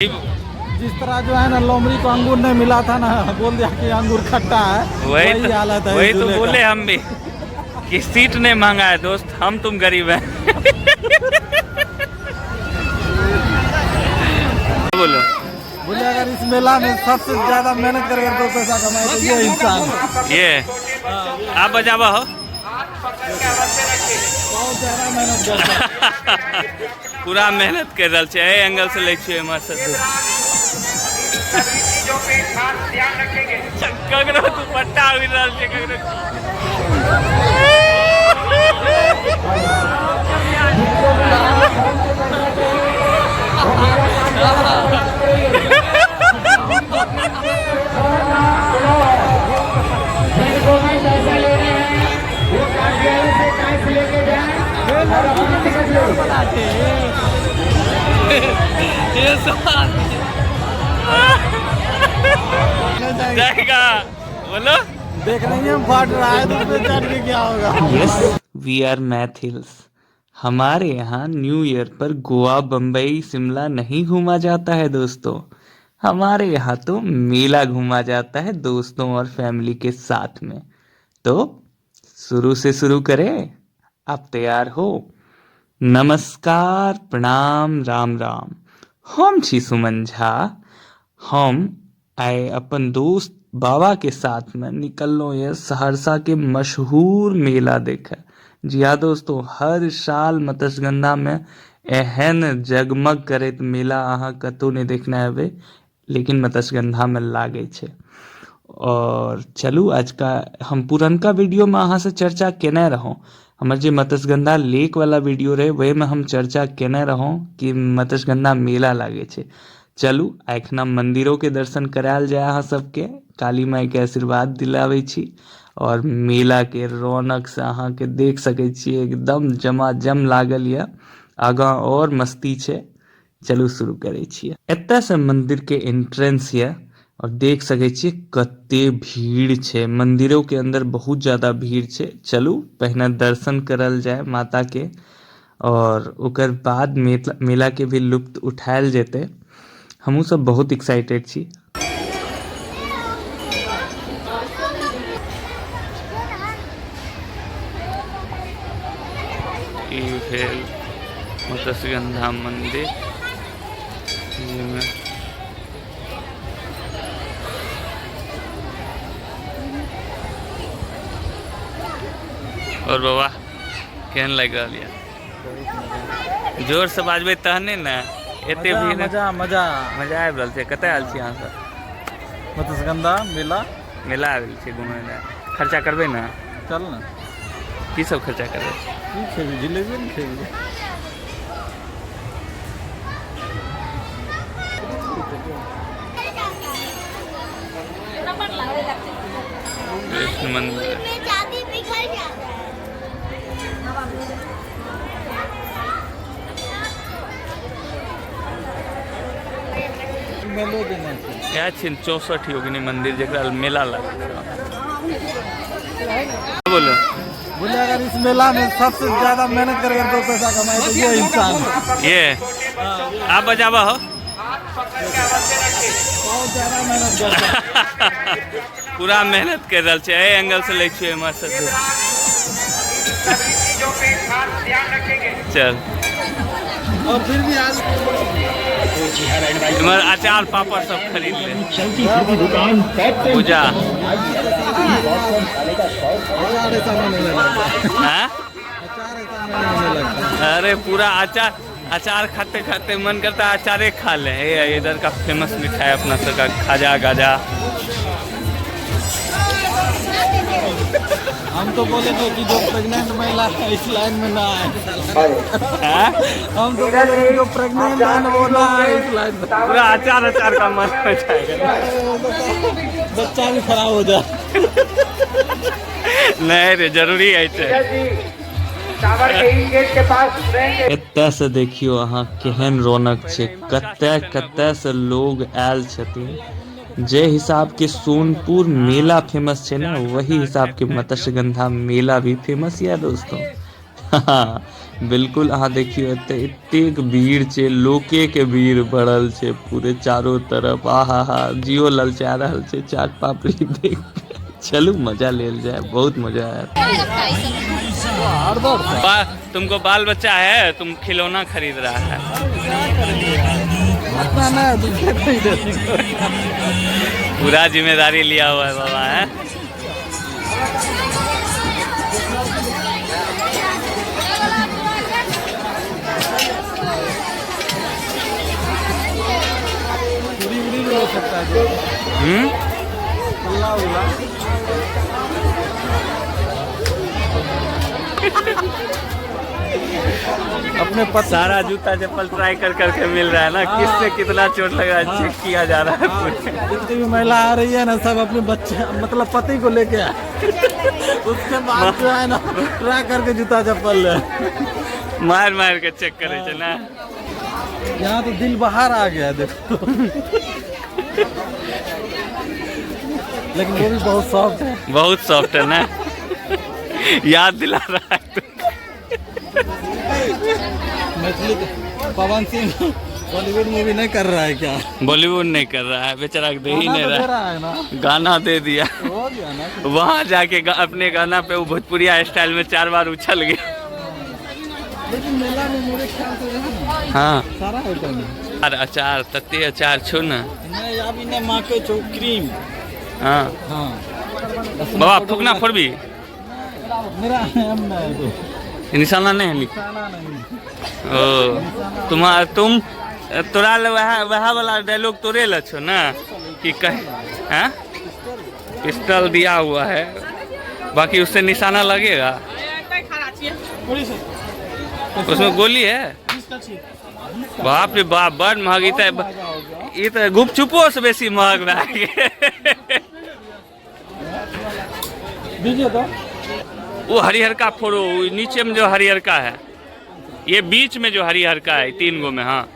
जिस तरह जो है ना लोमड़ी को अंगूर नहीं मिला था ना, बोल दिया कि अंगूर खट्टा है। वही तो हालत है वही तो झूले का। बोले हम भी कि सीट नहीं मांगा है दोस्त, हम तुम गरीब हैं। बोलो। बोले अगर इस मेला में सबसे ज्यादा मेहनत करके दो पैसा कमाए तो ये इंसान। ये आप बजावा हो। बहुत ज्यादा मेहनत करता है। पूरा मेहनत कर रहल छै, एहि एंगल से लै छियै एम्हर से। ककरो दुपट्टा उड़ि रहल छै, ककरो। जाएगा बोलो। देख रही है फट रहा है तो उसमें चढ़ के क्या होगा। Yes we are Maithils. हमारे यहाँ न्यू ईयर पर गोवा, बम्बई, शिमला नहीं घूमा जाता है दोस्तों। हमारे यहाँ तो मेला घूमा जाता है दोस्तों और फैमिली के साथ में। तो शुरू से शुरू करें, आप तैयार हो? नमस्कार, प्रणाम, राम राम। हम छी सुमन झा। हम आइ अपन दोस्त बाबा के साथ में निकललहुँ ये सहरसा के मशहूर मेला देखे। जी हाँ दोस्तों, हर साल मत्स्यगंधा में एहन जगमग करैत मेला अहाँ कतौ नहि देखने हेबै, लेकिन मत्स्यगंधा में लागै छै। और चलू आज का हम पुरनका वीडियो में अहाँ से चर्चा केने रहौं। हमर जे मत्स्यगंधा लेक वाला वीडियो रहे ओहिमे हम चर्चा केने रहौं कि मत्स्यगंधा मेला लागै छै। चलू एखना मंदिरों के दर्शन करायल जाय अहाँ सबके, काली माई के आशीर्वाद दिलाबै छी और मेला के रौनक से अहाँ के देख सकै छियै एकदम जमाजम लागल यऽ, आगाँ और मस्ती छै। चलू शुरू करै छियै। एतय से मंदिर के एंट्रेंस यऽ और देख सकै छियै कते भीड़ छै, मंदिरों के अंदर बहुत ज्यादा भीड़ छै। चलू पहिने दर्शन करल जाय माता के और ओकर बाद मेला के भी लुत्फ उठायल जेतै। हमहूँ सब बहुत एक्साइटेड छी। ई भेल मत्स्यगंधा मंदिर, जाहिमे और बाबा केहन लागि रहल यऽ? जोर से बाजबै तहने ने एते मजा, भीड़। मजा मजा मजा आबि रहल छै। कतऽ आयल छी अहाँ सब? मत्स्यगंधा मेला। मेला आयल छी घुमै लए। खर्चा करबै ने? चल ने। की सब खर्चा करबै? की खेबी? जिलेबी ने खेबी। कृष्ण मंदिर में चांदी पिघल जाता है। मेलो देने छै। इएह छै 64 योगिनी मंदिर जकरा मेला लागै छै। बोलो। बोले अगर इस मेला में सबसे ज्यादा मेहनत करके दो पैसा कमाए तो ये इंसान। ये आप बजावा हो। बहुत ज्यादा मेहनत करता है। पूरा मेहनत कर रहल छै, एहि एंगल से लै छियै एम्हर से। चल। और फिर भी आज इम्हर अचार पापड़ सब खरीद ले। पूजा। अचार ऐसा मन होने लगता है। हाँ? अचार ऐसा मन होने लगता है। अरे पूरा अचार अचार खाते खाते मन करता है अचारे खा ले। ये इधर का फेमस मिठाई अपना सबका खाजा गाजा। हम तो बोले थे कि जो प्रेग्नेंट महिला है इस लाइन में ना आए। हाँ? हम तो बोले कि जो प्रेग्नेंट है ना वो ना आए इस लाइन में। पूरा अचार अचार का मन हो जाएगा। बच्चा भी खराब हो जाए। नहीं रे, जरूरी है इसे। एतय से देखियो अहाँ केहन रौनक छै, कतय कतय से लोग आयल छथिन। जे हिसाब के सोनपुर मेला फेमस छै ने, वही हिसाब के मत्स्यगंधा मेला भी फेमस यऽ दोस्तों। हाँ, बिल्कुल अहाँ देखियो एते एतेक भीड़ छै, लोके के भीड़ भरल छै पूरे चारो तरफ। आहा हा, जियो ललचा रहल छै चाट पापड़ी देख के। चलू मजा लेल जाए, बहुत मजा आयत। तुमको बाल बच्चा है, तुम खिलौना खरीद रहा है। अपना नहीं, दूसरे को ही दे देंगे। पूरा जिम्मेदारी लिया हुआ है बाबा है। पूरी उड़ी भी हो सकता है। पल्ला उल्ला। अपने पति सारा जूता चप्पल ट्राई कर करके मिल रहा है ना, किससे कितना चोट लगा चेक किया जा रहा है पूरे। जितनी भी महिला आ रही है ना, सब अपने बच्चे मतलब पति को लेके आए, उसके बाद जो है ना ट्राई करके जूता चप्पल ले। मार मार के चेक करे छे ना। यहाँ तो दिल बाहर आ गया देखो, लेकिन वो भी बहुत सॉफ्ट है। बहुत सॉफ्ट है ना, याद दिला रहा है तो। मैथिली पवन सिंह बॉलीवुड मूवी नहीं कर रहा है क्या? बॉलीवुड नहीं कर रहा है बेचारा, दे ही गाना नहीं तो दे रहा। रहा है ना, गाना दे दिया। हो गया ना। वहाँ जाके अपने गाना पे वो भोजपुरिया स्टाइल में 4 बार उछल गया। लेकिन मेला में मेरे ख्याल से जो है ना, हाँ सारा आइटम है। अरे अचार तत्ते अचार छो ना। नहीं अभी नहीं, माके चो क्रीम। हाँ हाँ बाबा फूकना फोड़बी। मेरा एम नहीं है। निशाना नहीं है। निशाना नहीं। ओ तुम्हार तुम तोरा ले वह वह वाला डायलॉग तोरे ल छो ना कि कह हैं पिस्टल दिया हुआ है, बाकी उससे निशाना लगेगा। उसमें गोली है। बाप रे बाप, बड़ महग। ई तो गुपचुपो से बेसी महग भए गेल। दीजिए तो वो हरिहरका फोड़ो, नीचे में जो हरिहरका है, ये बीच में जो हरिहरका है 3 गो में। हाँ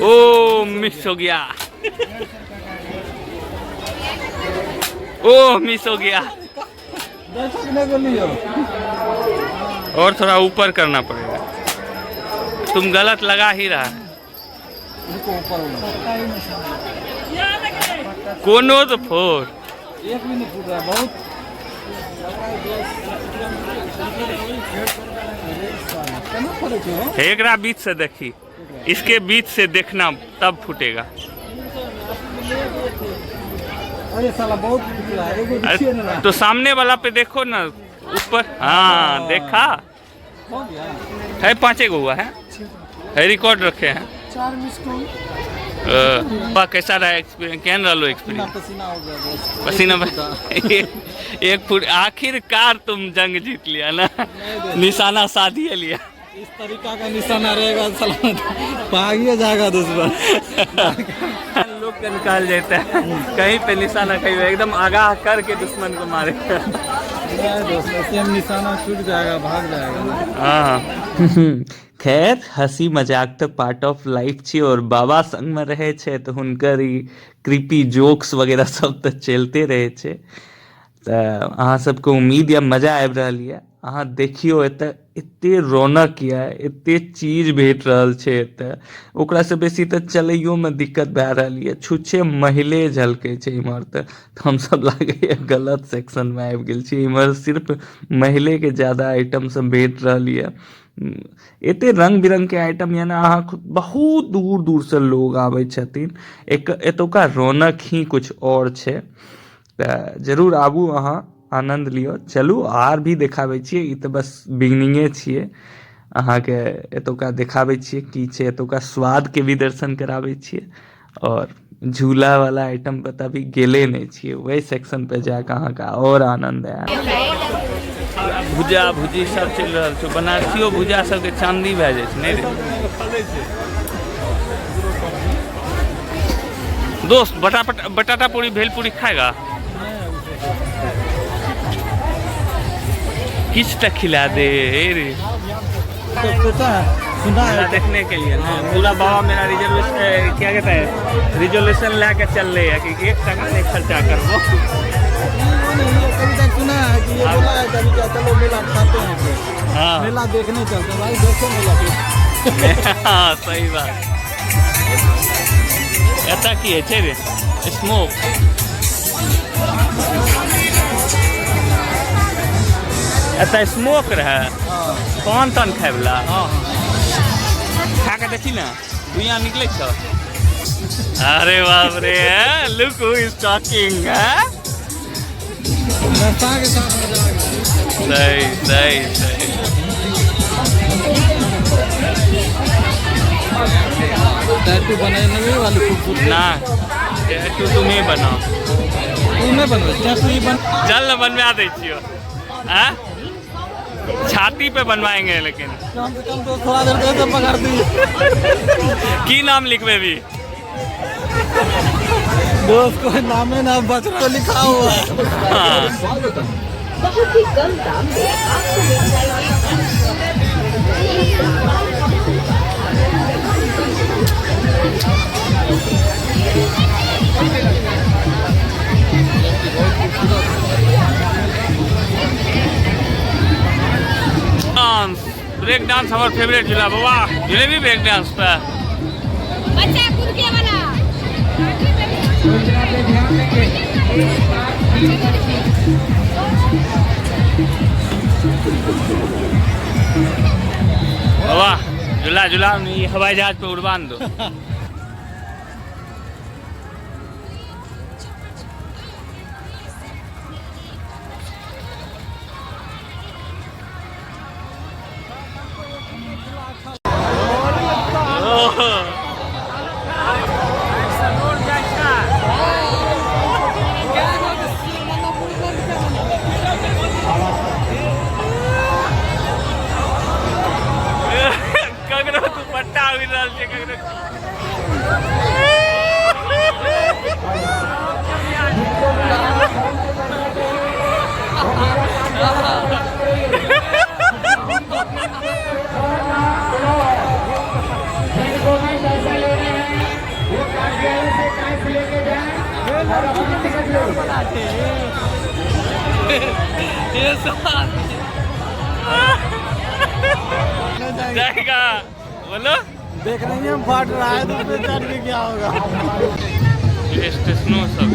ओ मिस हो गया, ओ मिस हो गया। और थोड़ा ऊपर करना पड़ेगा, तुम गलत लगा ही रहा है। कोनो तो फोड़। एक भी नहीं फूट रहा है, बहुत। एकरा बीच से देखी, इसके बीच से देखना तब फूटेगा। अरे साला बहुत फूट रहा है, एगो देखिए ना। तो सामने वाला पे देखो ना ऊपर। हाँ देखा हो गया है, 5 गो हुआ है, रिकॉर्ड रखे हैं। 4 मिस कॉल। बा कैसा रहा एक्सपीरियंस, केहन रहलो एक्सपीरियंस? पसीना हो गया दोस्त। पसीना एक फुट। आखिरकार तुम जंग जीत लिया ना, निशाना साधिए लिया। इस तरीका का निशाना रहेगा साला भागिए जाएगा दुश्मन। लोग के निकाल जाता है कहीं पे निशाना, कहीं पे एकदम आगाह करके दुश्मन को मारे। नहीं दोस्त, ऐसे हम निशाना छूट जाएगा, भाग जाएगा। हाँ खैर हंसी मजाक तो पार्ट ऑफ लाइफ छी, और बाबा संग में रहे छे तो हुनकर ई क्रीपी जोक्स वगैरह सब तो चलते रहे छे। तो अहाँ सबके उम्मीद या मजा आबि रहल यऽ। अहाँ देखियो एतऽ एते रौनक यऽ, एते चीज भेट रहल छै एतऽ, ओकरा से बेसी तऽ चलैयो में दिक्कत भए रहल यऽ। छुच्छे मैले झलकै छै इम्हर तऽ हमसब लागैया गलत सेक्शन में आबि गेल छी। इम्हर सिर्फ महिले के ज्यादा आइटम सब भेट रहल यऽ। एते रंग बिरंग के आइटम यऽ ने, अहाँ बहुत दूर दूर से लोग आबै छथिन। एक एतुका रौनक ही कुछ और छै, तऽ जरूर आबू, अहाँ आनंद लिअ। चलू आर भी देखाबै छियै, ई तऽ बस बिगनिंगे छियै। अहाँके एतुका देखाबै छियै की छै, एतुका स्वाद के भी दर्शन कराबै छियै। और झूला वाला आइटम पर तऽ अभी गेले नहि छियै, वही सेक्शन पे जाके अहाँके और आनंद आयत। भुजा भुजी सब चलि रहल छै, बनारसियो भुजा सबके चांदी भए जाइ छै नहि रे दोस्त? बटाटा पूरी भेलपूरी खाएगा? किछ तऽ खिला दे रे। तो सोचा है, सुना है देखने के लिए ना पूरा बाबा मेरा रिजर्वेशन क्या कहता है, रिजोल्यूशन ला के चल रही है कि 1 टका नहीं खर्चा करबो। कभी तक सुना है कि ये बोला है कभी क्या चलो मेला खाते हैं फिर। हाँ। मेला देखने चलते हैं भाई, देखो मेला फिर। हाँ, सही बात। एतऽ की होइ छै रे? स्मोक। एतऽ स्मोक रहै, पान तान खायवला। खा के देखी ना, धुइयाँ निकलै छौ। अरे बाप रे, look who is talking. नाश्ता के साथ मजा आ गया। सही सही सही। टैटू बनाने वाली खूबसूरत। ना, टैटू तुम ही बनाओ। तू नहीं बनबै, टैटू ही बन। चल न, बनवा दै छियो। हाँ, छाती पे बनवाएंगे लेकिन। कम से कम तो थोड़ा देर तो पकड़ दी। की नाम लिखबे भी? दोस्त को नामे नाम बच तो लिखा हुआ है। हाँ। बहुत ही कम दाम में आपको मिल जाएंगे। डांस, ब्रेक डांस हमर फेवरेट झूला। बाबा, झूलेबी ब्रेक डांस पे? बच्चा कूदके वाला। बाबा, झूला झूला, ये हवाई जहाज पे उड़वान दो। ककरो दुपट्टा उड़ि रहल छै, ककरो। जाएगा, बोलो। देख रही है, फाट रहा है तो उसमें चढ़ के क्या होगा? स्टेशनों सब।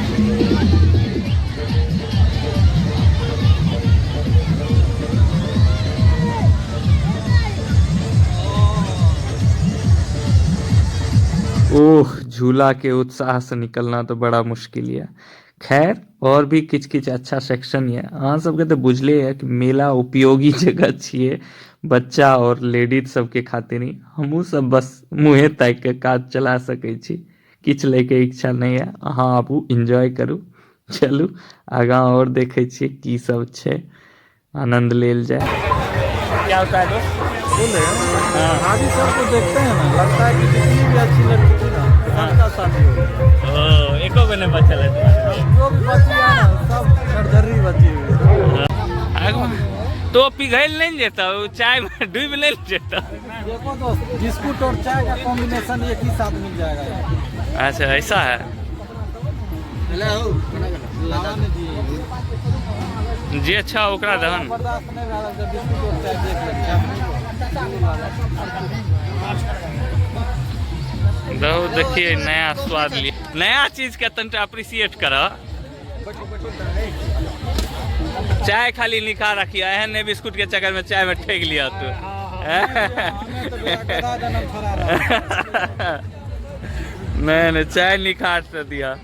ओह, झूला के उत्साह से निकलना तो बड़ा मुश्किल है। खैर, और भी किछ किछ अच्छा सेक्शन ये। अहाँ सबके तो बुझले है कि मेला उपयोगी जगह छियै बच्चा और लेडीज सबके खातिर ही। हमहूँ सब बस मुँहे ताकि के काज चला सकै छी, किछु लैके इच्छा नहि है। अहाँ आबू, एंजॉय करू। चलू, आगाँ और देखै छियै की सब छै, आनंद लेल जाय। क्या होता है दोस्त? बोले, भाभी सबको देखते हैं ना, लगता है कि जितनी भी अच्छी लड़की थी ना, सबका शादी हो गया। ओ, एको गो नहीं बचल है तुम्हारे? जो भी बची है ना, सब झरझरी बची हुई है। आगू तो पिघल नहीं जेता, वो चाय में डूब नहीं जेता। देखो दोस्त, बिस्कुट और चाय का कॉम्बिनेशन एक ही साथ मिल जाएगा यहाँ। अच्छा, ऐसा है। लावा नहीं दिए। जी, अच्छा, ओकरा दहन। बर्दाश्त नहीं रहा जब बिस्कुट और चाय देख लेते। दहो, देखिए, नया स्वाद लिए, नया चीज के तनिटा अप्रिसिएट कर। चाय खाली निकाल रखिए, एहन नहीं बिस्कुट के चक्कर में चाय में ठेक लिया तू। हमें तो मेरा गधा जन्म छोड़ा रहा। नहीं नहीं, चाय निखार से दिया।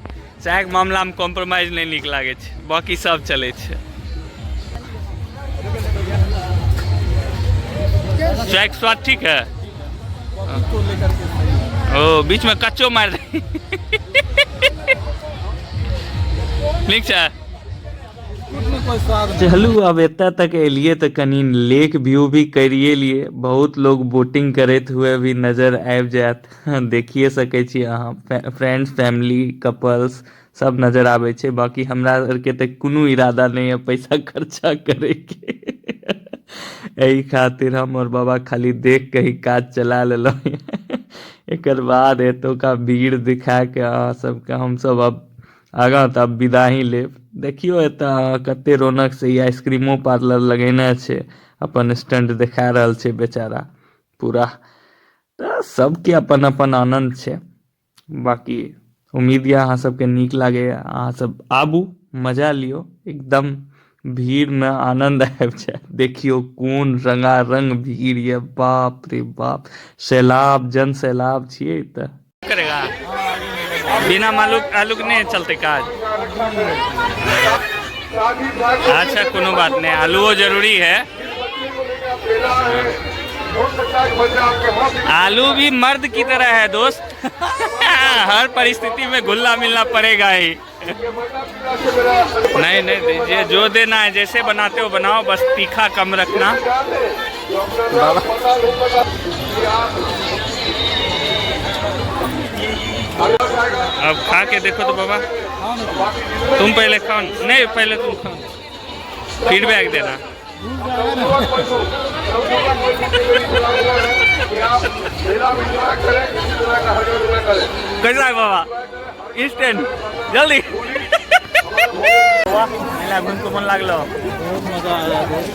चाय के मामला में कॉम्प्रोमाइज नहीं निक लागे छै, बाकी सब चले छै। चाय के स्वाद ठीक है। को लेकर के सही है। ओ, बीच में कच्चो मार दे। ठीक छै। बिस्कुट में कोई स्वाद नहीं। चलू, अब एतऽ तक एलिए तऽ कनि लेक व्यू भी करिए लिए। बहुत लोग बोटिंग करैत हुए भी नजर आबि जायत, देखिए सकै छी अहाँ। फ्रेंड्स, फैमिली, कपल्स सब नजर आबै छै। बाकी हमरा आरके तऽ कोनो इरादा नहि है पैसा खर्चा करैके, एहि खातिर हम और बाबा खाली देख के ही काज चला लेलहुँ। एकर बाद एतुका भीड़ दिखा के अहाँ सबके हमसब अब आगाँ तऽ आब विदा ही लेब। देखियौ एतऽ अहाँ कते रौनक से ई आइसक्रीमो पार्लर लगेने छै, अपन स्टंट देखा रहल छै बेचारा पूरा। तऽ सबके अपन अपन आनंद छै। बाकी उम्मीद यऽ अहाँ सबके नीक लागैया। अहाँ सब आबू, मजा लियौ, एकदम भीड़ में आनंद आबि जायत। देखियौ कोन रंगारंग भीड़ यऽ, बाप रे बाप, सैलाब जन सैलाब छियै तऽ। करेगा बिना मालूक आलूक नहीं चलते काज। अच्छा कोनो बात नहीं, आलूओ जरूरी है। आलू भी मर्द की तरह है दोस्त, हर परिस्थिति में घुलना मिलना पड़ेगा ही। नहीं नहीं दीजिए, जो देना है जैसे बनाते हो बनाओ, बस तीखा कम रखना। बाबा अब खा के देखो तो बाबा, तुम पहले खाओ। नहीं पहले तुम खाओ, फीडबैक देना। कैसा है बाबा? इंस्टेंट जल्दी। वाह, मेला घूम के मन लागलो। बहुत मजा आया दोस्त।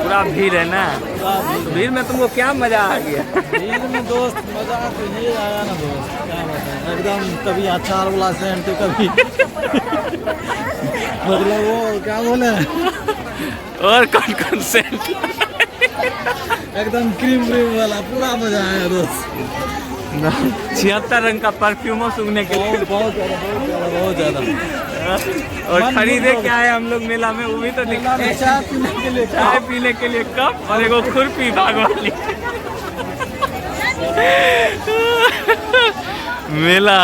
पूरा भीड़ है ना, पूरा भीड़। भीड़ में तुमको क्या मजा आ गया? भीड़ में दोस्त मजा तो ये आया ना दोस्त, क्या बताएं, एकदम कभी अचार वाला सेंट तो कभी मतलब वो क्या बोले, और कौन कौन सेंट, एकदम क्रीम व्रीम वाला, पूरा मजा आया दोस्त। 76 रंग का परफ्यूमो सूंघने के लिए। बहुत बहुत ज्यादा, बहुत ज्यादा, बहुत ज्यादा। और मन खरीदे मुग्ध हो क्या है हम लोग मेला में, वो भी तो मेला में दिखते। चाय पीने के लिए चाय पीने के लिए कप और एगो खुरपी भाग वाली। मेला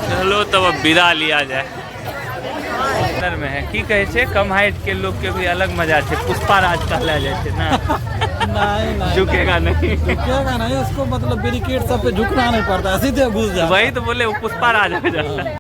चलो तब अब विदा लिया जाए। अंदर में है की कहे छे, कम हाइट के लोग के भी अलग मजा छे, पुष्पा राज कहला जाय छे ना। नहीं नहीं, झुकेगा नहीं, झुकेगा नहीं उसको, मतलब बैरिकेड सब पे झुकना नहीं पड़ता, सीधे घुस जाता। वही तो बोले वो पुष्पा राज हो जाता है।